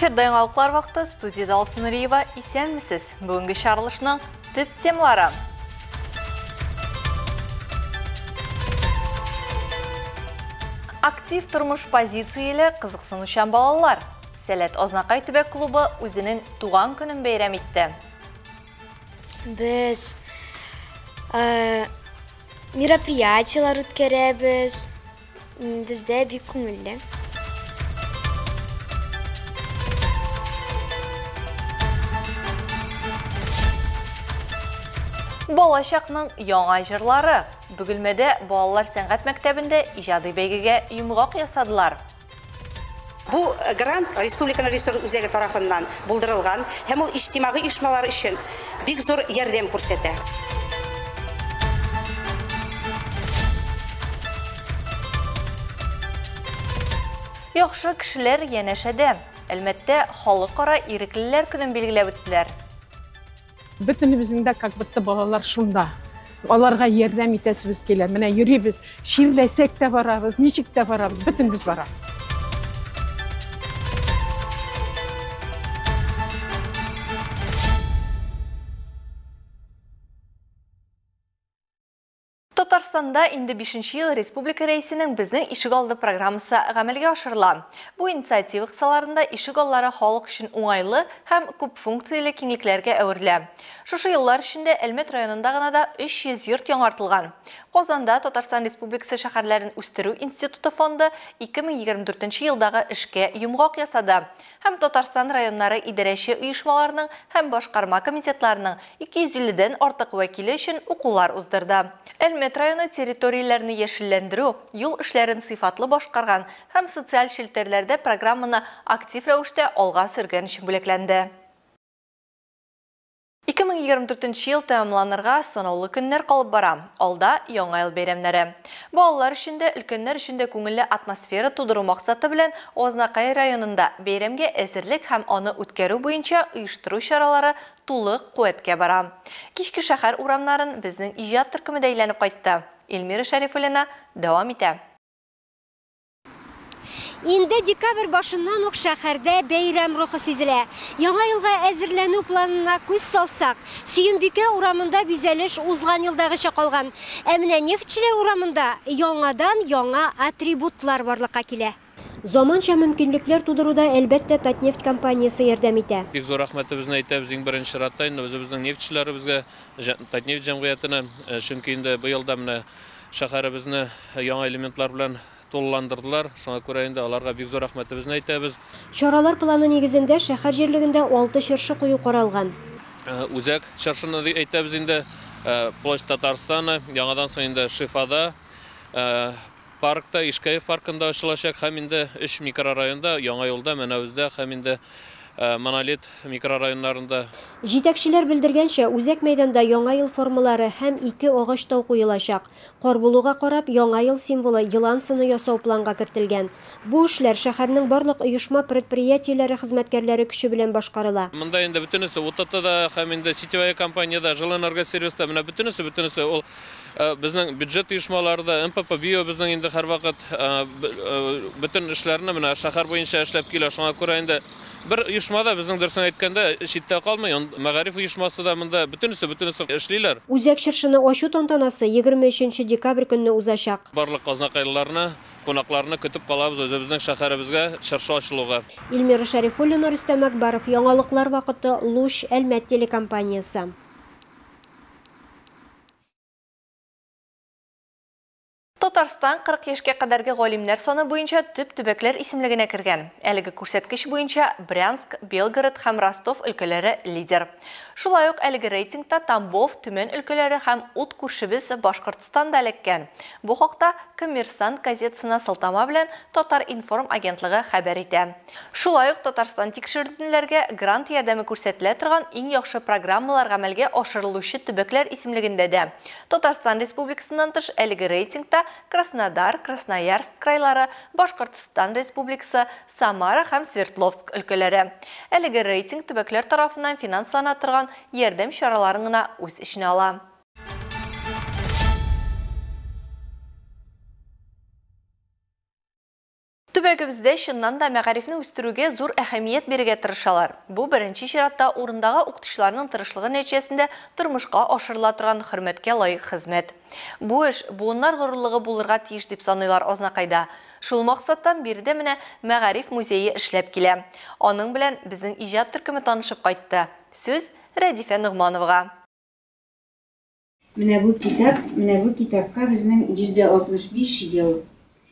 Эфирда яңалыклар вакыты, студияда Алсу Нуриева. Исәнмесез. Бүгенге чыгарылышның төп темалары. Актив тормыш позицияле кызыксынучан балалар. Сәләт Азнакай төбәк клубы үзенең туган көнен бәйрәм итте. Без мероприятияләр үткәрәбез. Бездә бик күңелле. Балачакның яңа җырлары. Бөгелмәдә балалар сәнгать мәктәбендә иҗади бәйгегә йомгак ясадылар. Бу грант Республиканың ресурс үзәге тарафыннан булдырылган һәм ул иҗтимагый оешмалар өчен бик зур ярдәм күрсәтә. Яхшы кешеләр янәшәдә. Әлмәттә халыкара иреклеләр көнен билгеләп үттеләр. Бөтенебезнең дә как будто балалар шунда. Аларга ярдәм итәсебез килә. Менә йөрибез, чирләсәк тә барабыз, ничек тә барабыз, бөтенебез бара. Татарстанда инде 5 ел республика рәисенең Безнең ишегалды программасы гамәлгә ашырыла. Бу инициатива кысаларында ишегаллары халык өчен уңайлы һәм күп функцияле киңлекләргә әверелә. Шушы еллар эчендә Әлмәт районында гына да 300 йорт яңартылган. Казанда Татарстан Республикасы шәһәрләрен үстерү институты фонды 2024 елдагы эшкә йомгак ясады һәм Татарстан районнары идарәче оешмаларының һәм башкарма комитетларының 250-дән артык вәкиле өчен укулар уздырды. Әлмәт районы территорияләрне яшелләндерү, юл эшләрен сыйфатлы башкарган һәм социаль челтәрләрдә программаны актив рәвештә алга сөргән өчен бүләкләнде. 2024 ел тәмамланырга санаулы көннәр калып бара. Алда яңа ел бәйрәмнәре. Балалар өчен дә, өлкәннәр өчен дә күңелле атмосфера тудыру максаты белән Азнакай районында бәйрәмгә әзерлек һәм аны үткәрү буенча оештыру чаралары тулы куәткә бара. Кичке шәһәр урамнарын безнең иҗат төркеме дә әйләнеп кайтты. Эльмира Шәрифуллина дәвам итә. Инде декабрь башыннан ук шәһәрдә бәйрәм рухы сизелә. Яңа елга әзерләнү планына күз салсак, Сөембикә урамында бизәлеш узган елдагыча калган. Ә менә Нефтьчеләр урамында яңадан яңа атрибутлар барлыкка килә. Заманча мөмкинлекләр тудыруда, әлбәттә, Татнефть компаниясе ярдәм итә. Бик зур рәхмәтебезне әйтәбез иң беренче чиратта инде үзебезнең нефтьчеләребезгә, Татнефть җәмгыятенә, чөнки инде быел да менә шәһәребезне яңа элементлар белән тулыландырдылар. Шуңа күрә инде аларга бик зур рәхмәтебезне әйтәбез. Чаралар планы нигезендә шәһәр җирлегендә 6 чыршы кую каралган. Үзәк чыршыны әйтәбез инде, Площадь Татарстана, яңадан соң инде Шифада, паркта, Ишкәев паркында ачылачак һәм инде 3 микрорайонда, Яңа юлда, Мәнәвездә һәм инде Монолит микрорайоннарында. Җитәкчеләр белдергәнчә, үзәк мәйданда яңа ел формалары һәм 2 агач тау куелачак. Кар булуга карап, яңа ел символы елан сыны ясау планга кертелгән. Бу эшләр шәһәрнең барлык оешма предприятиеләре хезмәткәрләре көче белән башкарыла. Монда инде бөтенесе УТТда һәм инде сетевая компаниядә, Жилэнергосервиста, менә бөтенесе, бөтенесе ул безнең бюджет оешмалары да, МПП Био безнең инде һәрвакыт бөтен эшләрне менә шәһәр буенча эшләп килә. Шуңа күрә инде бер оешма да безнең дөресен әйткәндә читтә калмый. Мәгариф оешмасы да монда бөтенесе, бөтенесе эшлиләр. Үзәк чыршыны ачу тантанасы 23 декабрь көнне узачак. Барлык азнакайлыларны, кунакларны көтеп калабыз үзебезнең шәһәребезгә чыршы ачылуга. Эльмира Шәрифуллина, Рөстәм Акбаров, Яңалыклар вакыты, Луч, Әлмәт телекомпаниясе. Татарстан 40 яшькә кадәрге галимнәр саны буенча төп төбәкләр исемлегенә кергән. Әлеге күрсәткеч буенча Брянск, Белгород һәм Ростов өлкәләре лидер. Шулай ук әлеге рейтингта Тамбов, Төмән өлкәләре һәм ут күршебез Башкортстан да эләккән. Бу хакта Коммерсант газетасына сылтама белән Татар-информ агентлыгы хәбәр итә. Шулай ук Татарстан тикшеренүләргә грант ярдәме күрсәтелә торган иң яхшы программалар гамәлгә ашырылучы төбәкләр исемлегендә дә. Татарстан Республикасыннан тыш әлеге рейтингта Краснодар, Красноярск крайлары, Башкортстан Республикасы, Самара һәм Свердловск өлкәләре. Әлеге рейтинг төбәкләр тарафыннан финанслана торган ярдәм чараларын гына үз эченә ала. Төбәгебездә чыннан да мәгарифне үстерүгә зур әһәмият бирергә тырышалар. Бу беренче чиратта урындагы укытучыларның тырышлыгы нәтиҗәсендә тормышка ашырыла торган хөрмәткә лаек хезмәт. Бу эш буыннар горурлыгы булырга тиеш дип саныйлар Азнакайда. Шул максаттан биредә менә мәгариф музее эшләп килә. Аның белән безнең иҗат төркеме танышып кайтты. Сүз Рәдифә Ногмановага. Менә бу китап, менә бу китапка безнең 165 ел.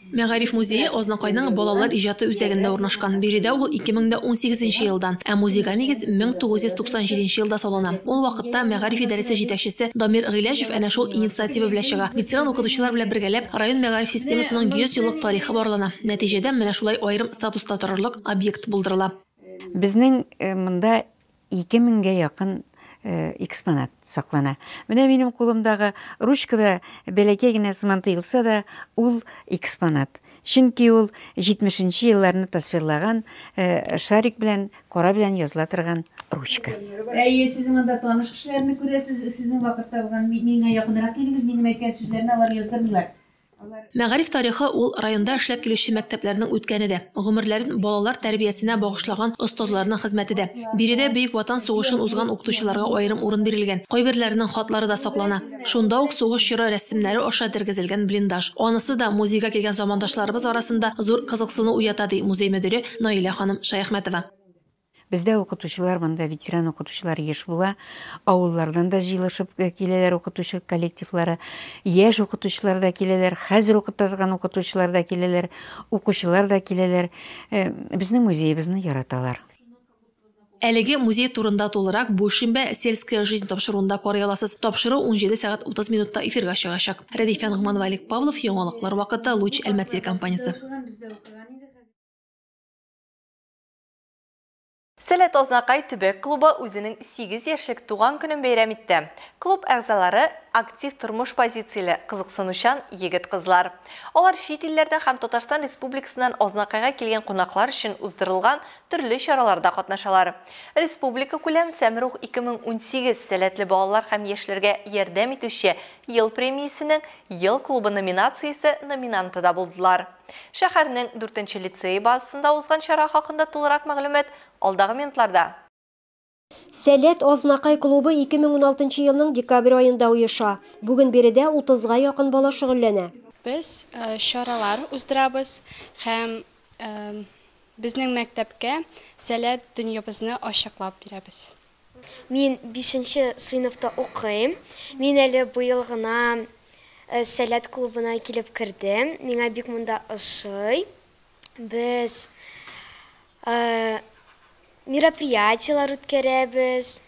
Мәгариф музее Азнакайның балалар иҗаты үзәгендә урнашкан. Биредә ул 2018 елдан, ә музейга нигез 1997 елда салына. Ул вакытта мәгариф идарәсе җитәкчесе Дамир Гыйләҗев әнә шул инициатива белән чыга. Ветеран укытучылар белән бергәләп район мәгариф системасының 100 еллык тарихы барлана. Нәтиҗәдә менә шулай аерым статуста торырлык объект булдырыла. Безнең монда 2000гә якын экспонат саклана. Менә минем кулымдагы ручкада бәләкәй генә сыман тоелса да, ул экспонат. Чөнки ул 70-нче елларны тасвирлаган шарик белән, кара белән языла торган ручка. Әйе, сезнең монда таныш кешеләрне күрәсез, сезнең вакытта булган миңа якынрак килегез, минем әйткән сүзләрне алар яздырмыйлар. Мәгариф тарихы ул районда эшләп килүче мәктәпләрнең үткәне дә, гомерләрен балалар тәрбиясенә багышлаган остазларның хезмәте дә. Биредә Бөек Ватан сугышын узган укытучыларга аерым урын бирелгән. Кайберләренең хатлары да саклана. Шунда ук сугыш чоры рәсемнәре аша тергезелгән блиндаж. Анысы да музейга килгән замандашларыбыз арасында зур кызыксыну уята, ди музей мөдире Наилә ханым Шаяхмәтова. Бездә укытучылар, монда ветеран укытучылар еш була. Авыллардан да җыелышып киләләр укытучы коллективлары. Яшь укытучылар да киләләр, хәзер укыта торган укытучылар да киләләр, укучылар да киләләр. Безнең музеебызны яраталар. Әлеге музей турында тулырак бу шимбә «Сельская жизнь» тапшыруында карый аласыз. Тапшыру 17 сәгать 30 минутта эфирга чыгачак. Рәдифә Ногманова, Олег Павлов, Яңалыклар вакыты, Луч Әлмәт телекомпаниясе. Сәләт Азнакай төбәк клубы үзенең 8 яшьлек туган көнен бәйрәм итте. Клуб әгъзалары актив тормыш позицияле, кызыксынучан егет-кызлар. Алар чит илләрдән һәм Татарстан Республикасыннан Азнакайга килгән кунаклар өчен уздырылган төрле чараларда катнашалар. Республика күләм Сәмрух 2018 сәләтле балалар һәм яшьләргә ярдәм итүче ел премиясенең ел клубы номинациясе номинанты да булдылар. Шәһәрнең 4нче лицее базасында узган чара хакында тулырак мәгълүмат алдагы минутларда. Сәләт Азнакай клубы 2016 елның декабрь аенда оеша. Бүген биредә 30-га якын бала шөгыльләнә. Без чаралар уздырабыз һәм безнең мәктәпкә сәләт дөньябызны ачыклап бирәбез. Мин 5нче сыйныфта укыйм. Мин әле быел гына Сәләт клубына килеп кердем. Миңа бик монда ошый. Без мероприятиялар үткәрәбез.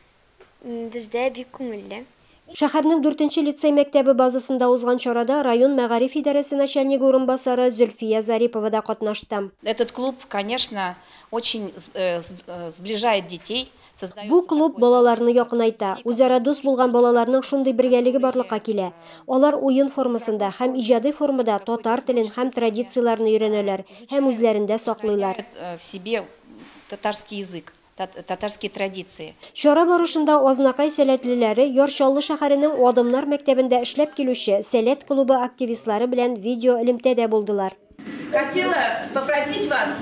Бездә бик күңелле. Шәһәрнең 4нче лицей мәктәбе базасында узган чарада район мәгариф идарәсе начальнигы урынбасары Зөлфия Зарипова да катнашты. Этот клуб, конечно, очень сближает детей. Бу клуб балаларны якынайта. Үзара дус булган балаларның шундый бергәлеге барлыкка килә. Алар уен формасында һәм иҗади формада татар телен һәм традицияләрне өйрәнәләр һәм үзләрендә саклыйлар. В себе татарский язык, татарские традиции. Чара барышында Азнакай сәләтлеләре Яр Чаллы шәһәренең Адымнар мәктәбендә эшләп килүче Сәләт клубы активистлары белән видео элемтәдә булдылар. Хотела попросить вас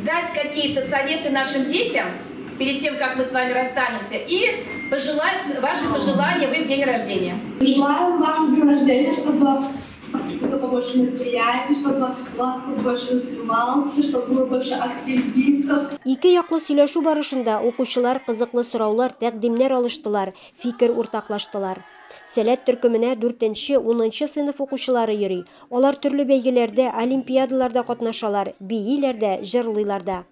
дать какие-то советы нашим детям перед тем, как мы с вами расстанемся, и пожелать ваши пожелания в их день рождения. Желаем вам с днем рождения, чтобы было побольше мероприятий, чтобы у вас больше развивался, чтобы было больше активистов. Ике яклы сөйләшү барышында укучылар кызыклы сораулар, тәкъдимнәр алыштылар, фикер уртаклаштылар. Сәләт төркеменә 4нче, 10нчы сыйныф укучылары йөри. Алар төрле бәйгеләрдә, олимпиадаларда катнашалар, бииләр дә, җырлыйлар да.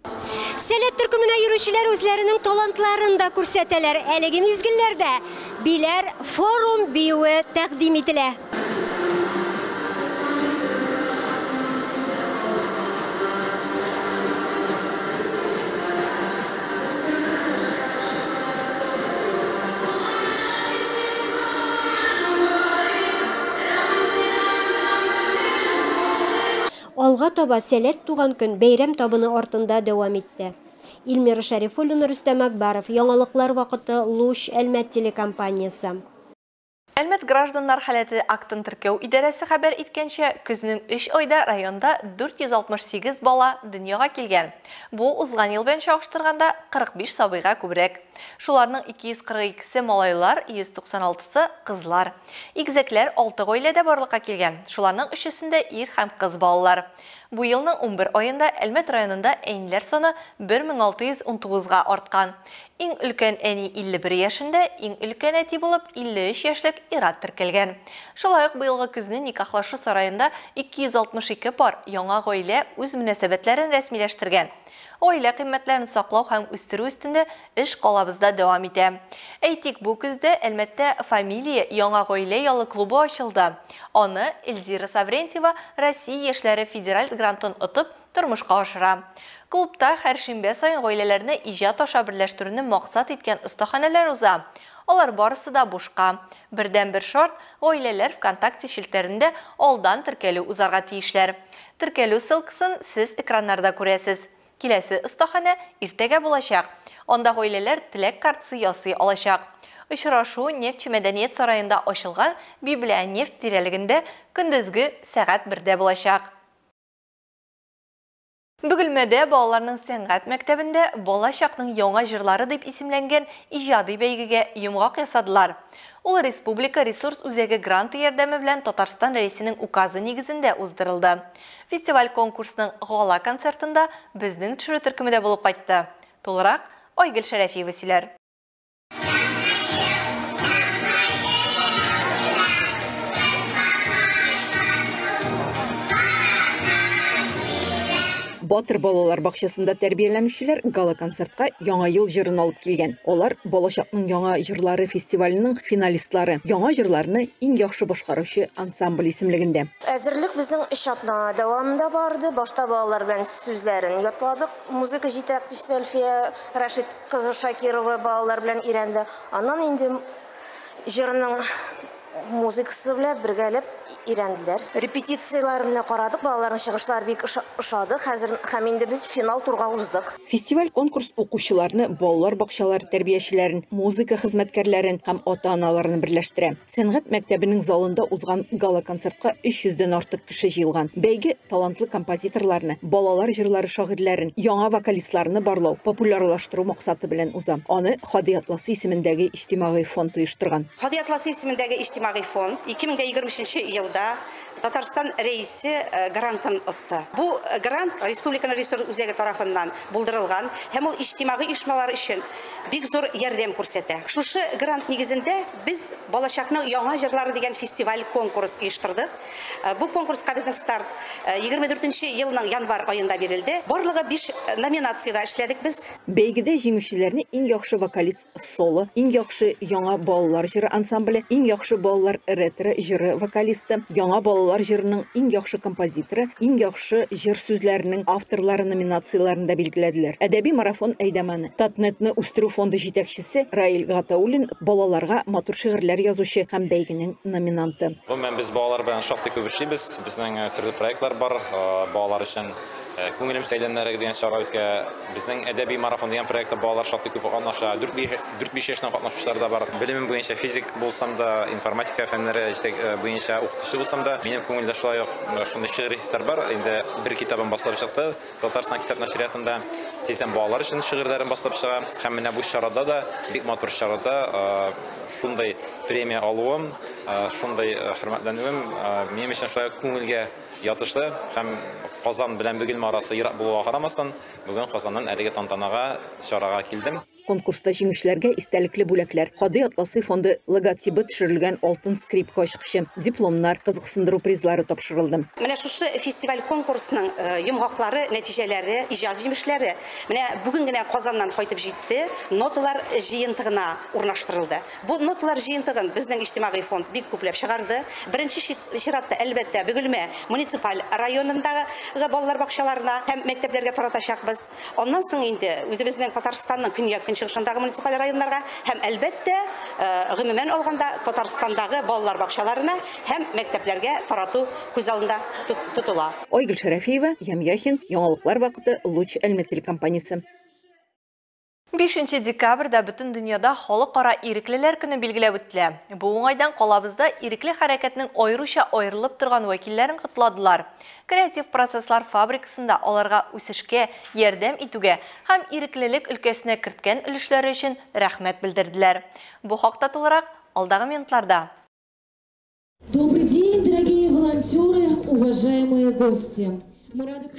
Сәләт төркеменә йөрүчеләр үзләренең талантларын да күрсәтәләр. Әлеге мизгелләрдә Биләр форум биюе тәкъдим ителә. Алга таба Сәләт туган көн бәйрәм табыны артында дәвам итте. Илмира Шәрифуллина, Рөстәм Акбаров, Яңалыклар вакыты, Луч, Әлмәт телекомпаниясе. Әлмәт гражданнар халәте актын теркәү идарәсе хәбәр иткәнчә, көзнең 3 айда районда 468 бала дөньяга килгән. Бу узган ел белән чагыштырганда 45 сабыйга күбрәк. Шуларның 242-се малайлар, 196-сы кызлар. Игезәкләр 6 гаиләдә барлыкка килгән. Шуларның өчесендә ир һәм кыз балалар. Бу елның 11 аенда Әлмәт районында әниләр саны 1619-га арткан. Иң өлкән әни 51 яшендә, иң өлкән әти булып 53 яшьлек ир-ат теркәлгән. Шулай ук быелгы көзне никахлашу сараенда 262 пар яңа гаилә үз мөнәсәбәтләрен рәсмиләштергән. Гаилә кыйммәтләрен саклау һәм үстерү өстендә эш калабызда дәвам итә. Әйтик, бу көздә Әлмәттә Фамилия яңа гаилә ялы клубы ачылды. Аны Эльзира Саврентьева Россия яшьләре федераль грантын отып, тормышка ашыра. Клубта һәр шимбә саен гаиләләрне иҗат аша берләштерүне максат иткән остаханәләр уза. Алар барысы да бушка. Бердән-бер шарт гаиләләр ВКонтакте челтәрендә алдан теркәлү узарга тиешләр. Теркәлү ссылкасын сез экраннарда күрәсез. Киләсе остаханә иртәгә булачак. Анда гаиләләр теләк картасы ясый алачак. Очрашу Нефтьче мәдәният сараенда ачылган Библионефть тирәлегендә көндезге сәгать 1-дә булачак. Бөгелмәдә балаларның сәнгать мәктәбендә Балачакның яңа җырлары дип исемләнгән иҗади бәйгегә йомгак ясадылар. Ул Республика ресурс үзәге гранты ярдәме белән Татарстан Рәисенең указы нигезендә уздырылды. Фестиваль конкурсның гала концертында безнең төшерү төркеме дә булып кайтты. Тулырак Айгөл Шәрәфиева сөйләр. Батыр балалар бакчасында тәрбияләнүчеләр гала-концертка Яңа ел җырын алып килгән. Алар Балачакның яңа җырлары фестиваленең финалистлары. Яңа җырларны иң яхшы башкаручы ансамбль исемлегендә. Әзерлек безнең 3 атна дәвамында барды. Башта балалар белән сүзләрен ятладык. Музыка җитәкчесе Әлфия Рашид кызы Шакирова балалар белән өйрәнде. Аннан инде җырның музыкасы белән бергәләп өйрәнделәр. Репетицияләрне карадык, балаларның чыгышлары бик ошады. Хәзер һәм инде без финал турга уздык. Фестиваль-конкурс укучыларны, балалар бакчалары тәрбиячеләрен, музыка хезмәткәрләрен һәм ата-аналарны берләштерә. Сәнгать мәктәбенең залында узган гала-концертка 300дән артык кеше җыелган. Бәйге талантлы композиторларны, балалар җырлары шагыйрьләрен, яңа вокалистларны барлау, популярлаштыру максаты белән уза. Аны Һади Атласы исемендәге иҗтимагый фонд оештырган. Һади Атласы исемендәге иҗтимагый фонд 2023 елда Татарстан Рәисе грантын отты. Бу грант Республиканың ресурс үзәге тарафыннан булдырылган һәм ул иҗтимагый оешмалар өчен бик зур ярдәм күрсәтә. Шушы грант нигезендә без Балачакның яңа җырлары дигән фестиваль конкурс оештырдык. Бу конкурска безнең старт 24 елның январь аенда бирелде. Барлыгы 5 номинациядә эшләдек без. Бәйгедә җиңүчеләрне иң яхшы вокалист соло, иң яхшы яңа балалар җыры ансамбле, иң яхшы балалар ретро җыры вокалисты, яңа балалар җырының иң яхшы композиторы, иң яхшы җыр сүзләренең авторлары номинацияләрендә билгеләделәр. Әдәби марафон әйдәмәне Татнетны үстерү фонды җитәкчесе Раил Гатауллин балаларга матур шигырьләр язучы һәм бәйгенең номинанты. Гомумән без балалар белән шактый күп эшлибез. Безнең төрле проектлар бар. Балалар өчен Күңелем сәйләннәре дигән чара үткә. Безнең әдәби марафон дигән проектта балалар шактый күп катнаша. 4-5 яшьтән катнашучылар да бар. Белемем буенча физик булсам да, информатика фәннәре буенча укытучы булсам да, минем күңелдә шулай ук шундый шигъри хисләр бар. Инде бер китабым басылып чыкты. Татарстан китап нәшриятында тиздән балалар өчен шигырьләрем басылып чыга. Һәм менә бу чарада да, бик матур чарада шундый премия алуым, шундый хөрмәтләнүем минем өчен шулай ук күңелгә ятышлы. Һәм Казан белән Бөгелмә арасы ерак булуга карамастан, бүген Казаннан әлеге тантанага, чарага килдем. Конкурста җиңүчеләргә истәлекле бүләкләр, Һади Атласы фонды логотибы төшерелгән алтын скрипка ачкычы, дипломнар, кызыксындыру призлары тапшырылды. Менә шушы фестиваль конкурсның йомгаклары, нәтиҗәләре, иҗат җимешләре менә бүген генә Казаннан кайтып җитте, ноталар җыентыгына урнаштырылды. Бу ноталар җыентыгын безнең иҗтимагый фонд бик күпләп чыгарды. Беренче чиратта, әлбәттә, Бөгелмә муниципаль районындагы балалар бакчаларына һәм мәктәпләргә таратачакбыз. Аннан соң инде үзебезнең Татарстанның көньяк көнчыгышындагы муниципаль районнарга һәм әлбәттә, гомумән алганда Татарстандагы балалар бакчаларына һәм мәктәпләргә тарату күз алдында тотыла. Айгөл Шәрәфиева, Ям Яхин, Яңалыклар вакыты, Луч Әлмәт телекомпаниясе. 5 декабрьдә бөтен дөньяда Халыкара иреклеләр көне билгеләп үтелә. Бу уңайдан калабызда ирекле хәрәкәтнең аеруча аерылып торган вәкилләрен котладылар. Креатив процесслар фабрикасында аларга үсешкә ярдәм итүгә һәм иреклелек өлкәсенә керткән өлешләре өчен рәхмәт белдерделәр. Бу хакта тулырак алдагы минутларда. Добрый день, дорогие волонтеры, уважаемые гости.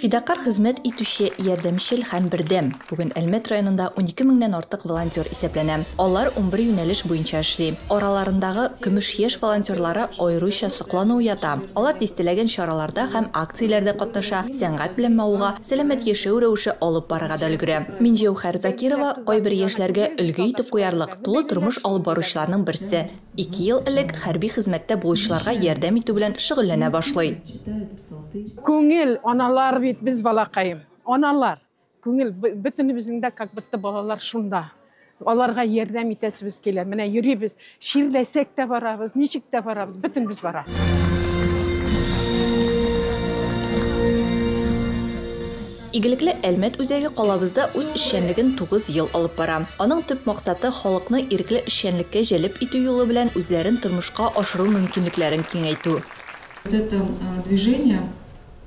Фидакар хезмәт итүче, ярдәмчел һәм бердәм. Бүген Әлмәт районында 12 меңнән артык волонтер исәпләнә. Алар 11 юнәлеш буенча эшли. Араларындагы көмеш яшь волонтерлары аеруча соклану уята. Алар дистәләгән чараларда һәм акцияләрдә катнаша, сәнгать белән мавыга, сәламәт яшәү рәвеше алып барырга да өлгерә. Минҗәүһәр Закирова кайбер яшьләргә өлге итеп куярлык, тулы тормыш алып баручыларның берсе. 2 ел элек хәрби хезмәттә булучыларга ярдәм итү белән шөгыльләнә башлый. Күңел, аналар бит без балакаем. Аналар, күңел, бөтенебезнең дә как будто балалар шунда. Аларга ярдәм итәсебез килә. Менә йөрибез, чирләсәк тә барабыз, ничек тә барабыз, бөтенебез бара. Игелекле Әлмәт үзәге калабызда үз эшчәнлеген 9 ел алып бара. Аның төп максаты халыкны ирекле эшчәнлеккә җәлеп итү юлы белән үзләрен тормышка ашыру мөмкинлекләрен киңәйтү.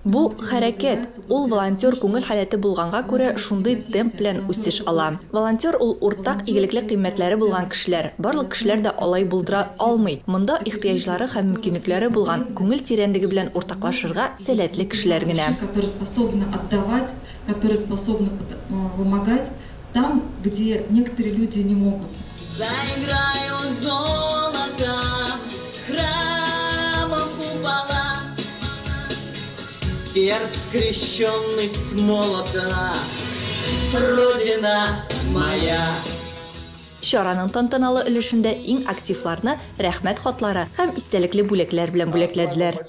Бу хәрәкәт, ул волонтер күңел халәте булганга күрә шундый темп белән үсеш ала. Волонтер ул уртак игелекле кыйммәтләре булган кешеләр. Барлык кешеләр дә алай булдыра алмый. Монда ихтыяҗлары һәм мөмкинлекләре булган, күңел тирәнлеге белән уртаклашырга сәләтле кешеләр генә. Которые способны отдавать, которые способны помогать там, где некоторые люди не могут. Заиграют золото храмом купола. Серп, скрещенный с молота, Родина моя. Чараның тантаналы өлешендә иң активларны рәхмәт хатлары һәм истәлекле бүләкләр белән бүләкләделәр.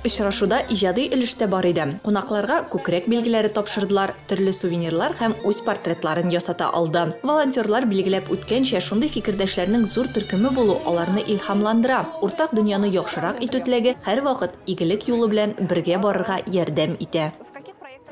Очрашуда иҗади өлештә бар иде. Кунакларга күкрәк билгеләре тапшырдылар, төрле сувенирлар һәм үз портретларын ясата алды. Волонтерлар билгеләп үткәнчә, шундый фикердәшләрнең зур төркеме булу аларны илһамландыра. Уртак дөньяны яхшырак итү теләге һәрвакыт игелек юлы белән бергә барырга ярдәм итә.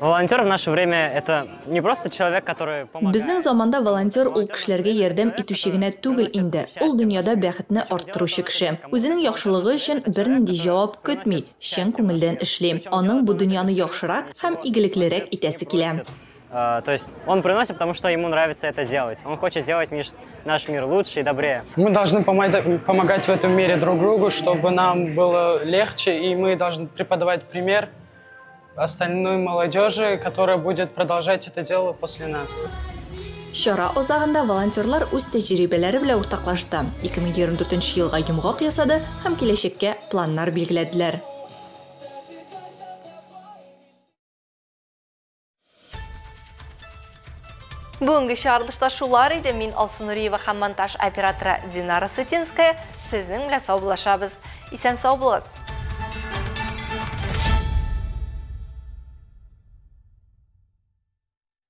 Волонтер в наше время это не просто человек, который помогает. Безнең заманда волонтер ул кешеләргә ярдәм итүче генә түгел инде. Ул дөньяда бәхетне арттыручы кеше. Үзенең яхшылыгы өчен бернинди җавап көтми, чын күңелдән эшли. Аның бу дөньяны яхшырак һәм игелеклерәк итәсе килә. То есть он приносит, потому что ему нравится это делать. Он хочет делать наш мир лучше и добрее. Мы должны помогать в этом мире друг другу, чтобы нам было легче, и мы должны преподавать пример остальной молодежи, которая будет продолжать это дело после нас. Чара азагында волонтерлар үз тәҗрибәләре белән уртаклашты. 2024 елга йомгак ясады һәм киләчәккә планнар билгеләделәр. Бүгенге чыгарылышта шулар иде. Мин Алсу Нуриева һәм монтаж операторы Динара Сытинская сезнең белән саубуллашабыз. Исән сау булыгыз.